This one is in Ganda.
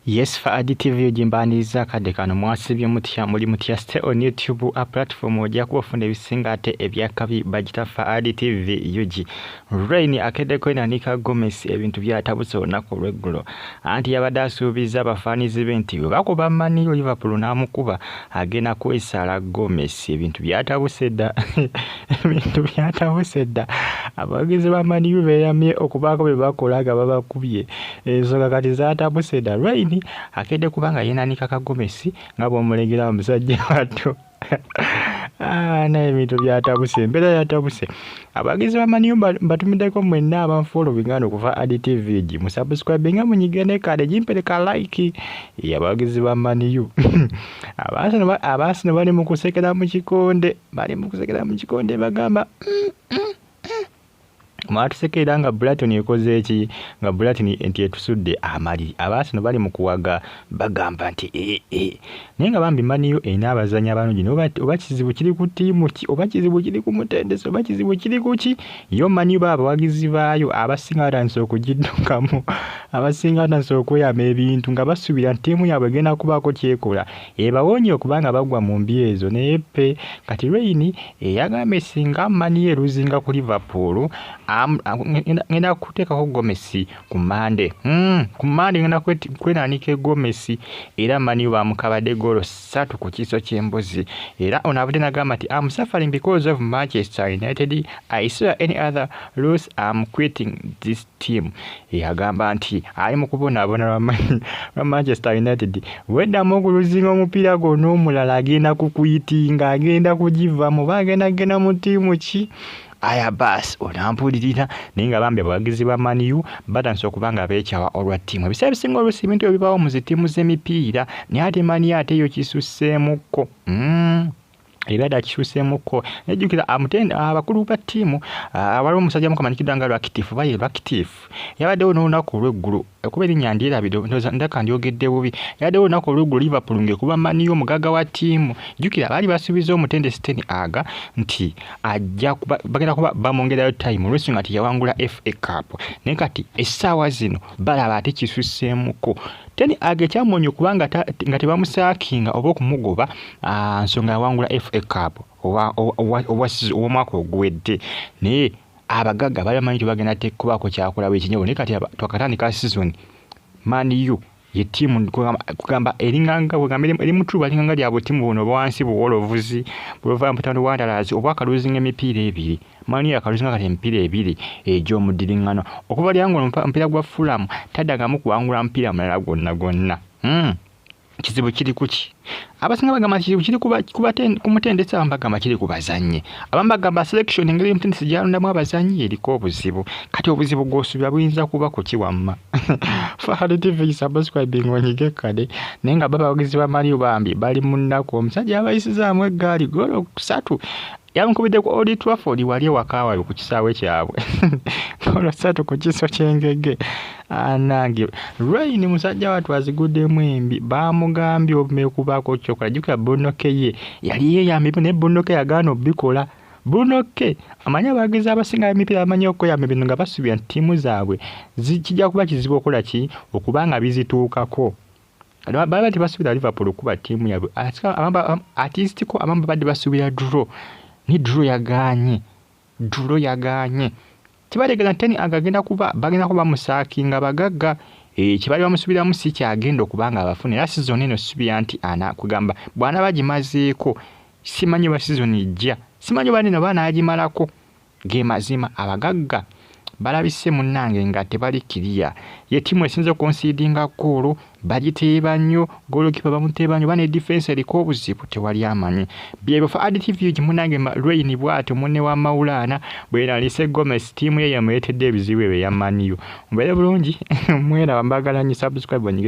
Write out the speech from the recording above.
Yes, Faadi TV ogimbaniriza akadde kano. Mwasibye mutya? Muli mutya? Stay on YouTube a platform, ojja kuba ofuna ebisinga ate ebyakabi. Bagita Faadi TV UG. Rain akeddeko enanika Gomez, ebintu byatabuse olunaku olw'eggulo, anti yabadde asuubiza abafaanizi be nti bwe bakuba Man U, Liverpool n'amukuba, agenda kwesala Gomez. Ebintu byatabuse dda, ebintu byatabuse dda. Abawagizi ba Man U beeyamye okubaako bye bakola nga babakubye. Ensonga kati zatabuse dda. Rain akedde kubanga yeenanika ka Gomez nga bw'omulegera omusajja wattu. Ah, naye ebintu byatabuse, embeera yatabuse. Abawagizi ba Man U mbatumiddeko mwenna abanfollowinga okuva Adi TV gi musubscribe nga munyige ne kale gimpereka like. Abawagizi ba Man U, Abaasino bali mu kusekera mu kikonde, bali mu kusekera mu kikonde, bagamba mwatusekerera nga Brighton ekoze eki, nga Brighton nti etusudde amaliri. Abaasino bali mu kuwaga, bagamba nti ee ee, naye nga bambi Man U erina abazannyi abalungi. Oba kizibu kiri ku ttiimu ki, oba kizibu kiri ku mutendesi, oba kizibu kiri ku ki? Yo Man U ba abawagizi baayo abasinga batandise okugiddukamu, abasinga batandise okweyama ebintu nga basuubira nti ttiimu yaabwe egenda kubaako kyekola ebawonye okubanga bagwa mu mbi ezo. Naye pe kati Rain eyagambye singa Man U eruzinga ku Liverpool, ngenda kuteekako Gomez ku Mande. Ku Mande ngenda kwenanika Gomez. Era Man U bamukabadde goolo 3 ku kiso ky'embuzi. Era ono avudde n'agamba nti, "Am suffering because of Manchester United. I saw any other loss, am quitting this team." Yagamba nti ali mu kubonaabona lwa Manchester United, weddamu okuluzinga omupiira gwonna omulala agenda kukuyitinga, agenda kugivamu, oba agenda kugenda mu ttiimu ki. Aya baasi onampulirira. Naye nga bambi abawagizi ba Man U batandise okuba nga beekyawa olwa ttiimu. Ebiseera ebisinga oluusi ebintu ebyo bibaawo mu zittiimu z'emipiira, naye ate Man U ate yo kisusseemukko. Ebadde akikyuseemukko. Nejjukira abakulu ba ttiimu, waliwo omusajja mukamanyikiddwa nga Ratcliffe, oba ye Ratcliffe, yabaddewo n'olunaku olw'eggulo, okuba erinnya ndyerabidde, ndaka ndyogedde bubi. Yabaddewo olunaku olw'eggulo Liverpool ng'ekuba Man U. Omugagga wa ttiimu, jjukira baali basuubizza omutendesi Ten Hag nti ajja bagenda kuba bamwongerayo time olw'ensonga nti yawangula FA Cup, naye kati essaawa zino balaba ate kisusseemuko. Ten Hag ekyamuwonya okuba nga tebamusaakinga oba okumugoba, nsonga yawangula FA Cup ow'omwaka oguwedde. Naye abagagga baali bamanyi tebagenda kubaako kyakola bwekinyobo. Naye kati twakatandika season, Man U ye ttiimu kugamba eringanga kugamba eri mu tuluba linganga lya butiimu buno obwa wansi, bu Wolves, Wolverhampton Wanderers, oba akaluzinga emipiira ebiri. Man U yakaluzinga kati emipiira ebiri egy'omuddiriŋŋano okuva lyanga omupiira gwa Fulham, taddangamu kuwangula mupiira mulala gwonna gwonna. Kizibu kiri kuki? Abasinga bagamba kizibu kiri ku mutendesi, abamu bagamba kiri ku bazannyi, abamu bagamba selection, engeri omutendesi gy'alondamu abazannyi eriko obuzibu. Kati obuzibu gw'osuubira buyinza kuba ku ki? Wamma Fahad TV, subscribing onyige kade. Naye nga bo abawagizi ba Man U bambi bali mu nnaku. Omusajja abayisizaamu eggaali goolo 3, yamukubidde ku Old Trafford, wali ewaka waabwe ku kisaawe kyabwe, goolo 3 ku kiso ky'engege. Anange Rain musajja wattu aziguddemu embi, baamugambye obume kubaako kyokola. Jjukira Bruno K ye yali yeeyamba ebyo, naye Bruno K yagaana obbikola. Bruno K amanyi abawagizi abasinga emipiira bamanyi okweyamba ebintu nga basuubira nti ttiimu zaabwe kijja kuba kizibu okukola ki, okuba nga bizituukako. Baba tebasuubira Liverpool kuba ttiimu yaabwe, at least ko abamu babadde basuubira draw, ne draw yagaanye, draw yagaanye. Kibategeeza nti Ten Hag agenda kuba bagenda kuba bamusaakinga. Bagagga kye baali bamusuubiramu si kyagenda okuba nga abafuna. Era sizoni eno suubira nti ana kugamba bw'anaaba agimazeeko, simanyi oba sizoni ejja, simanyi oba neno oba anaagimalako. Ge mazima abagagga balabise munnange nga tebali kiriya. Ye ttiimu esinze okonsiidinga ggoolo, bagiteeba nnyo, goalkeeper bamuteeba nnyo, oba ne defense eriko obuzibu, tewali amanyi. Byebyo fa adtv munnange. Rain bw'atyo munne wa Maulana bwenalise Gomez, ttiimu ye yamuleetedde ebizibu ebyo eya Man U. Mubeere bulungi, mweraba, mbagala nnyo. Subscribe onyige.